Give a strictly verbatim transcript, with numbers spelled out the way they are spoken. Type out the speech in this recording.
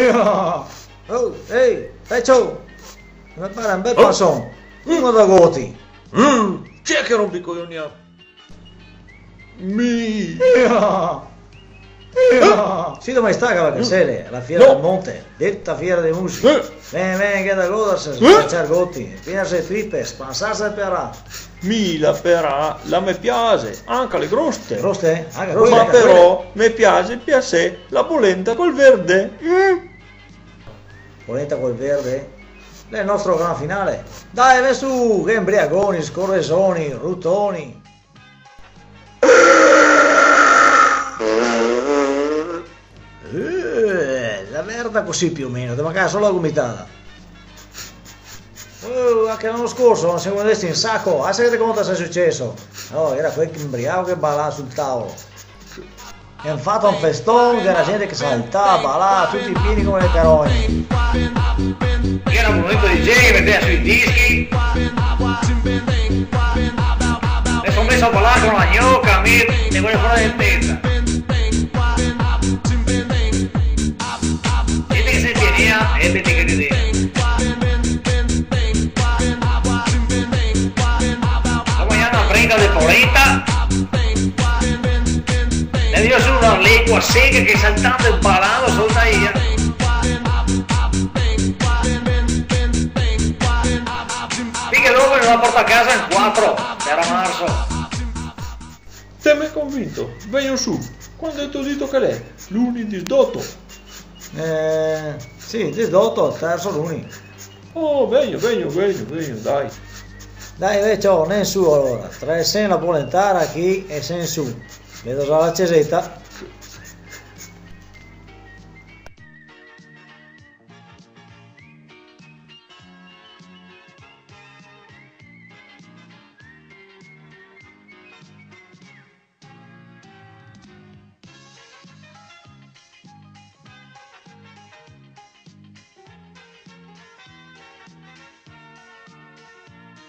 Oh, ehi, Pecio! Me pare un bel panson. Prima da goti. Mm, chi xe che rompe i coioni a mi? Io! Io! Sì, dove sta, Cavacasele? La fiera del monte, detta fiera dei musi. Eh. Ven, ven, che da goderse, eh, schiacciar goti, pienarse le tripe, spansarse de perà. Mi la perà, la me piase, anca le groste. Groste? Anca quele, ma anca però quele. Me piase, piase la polenta col verde. Mm. Polenta col verde? L'è el nostro gran finale. Dai, ve su, che inbriagoni, scoresoni, rutoni. Eh, la verda cusì più o meno, te mancava solo la gomitada. Oh, anca l'ano scorso no semo andati in saco, ah, sa che te conto cosa xe suceso? Oh, iera quel inbriago che balava sul tavolo. E han fato un feston, che iera gente che saltava, balava, tuti pieni come le carogne. Iera un momento di genio, meteva sui dischi. Me son meso a balar con la gnoca, mi ne vojo fora de testa. Gente che se tienea e gente che ridea. Go magnà na brenda de polenta. E mi su na lengua seca che saltando e balando solta via. Fin che dopo me la porto a casa in quatro, per marzo. Te m'hè convinto, vegno su. Quando te go dito che l'è? Luni disdoto. Eh, sì, disdoto, terzo luni. Oh, vegno, vegno, vegno, vegno, dai. Dai, vecio, nen su alora. Traversemo la Polentara chi e sen su. Vedo za la ceseta.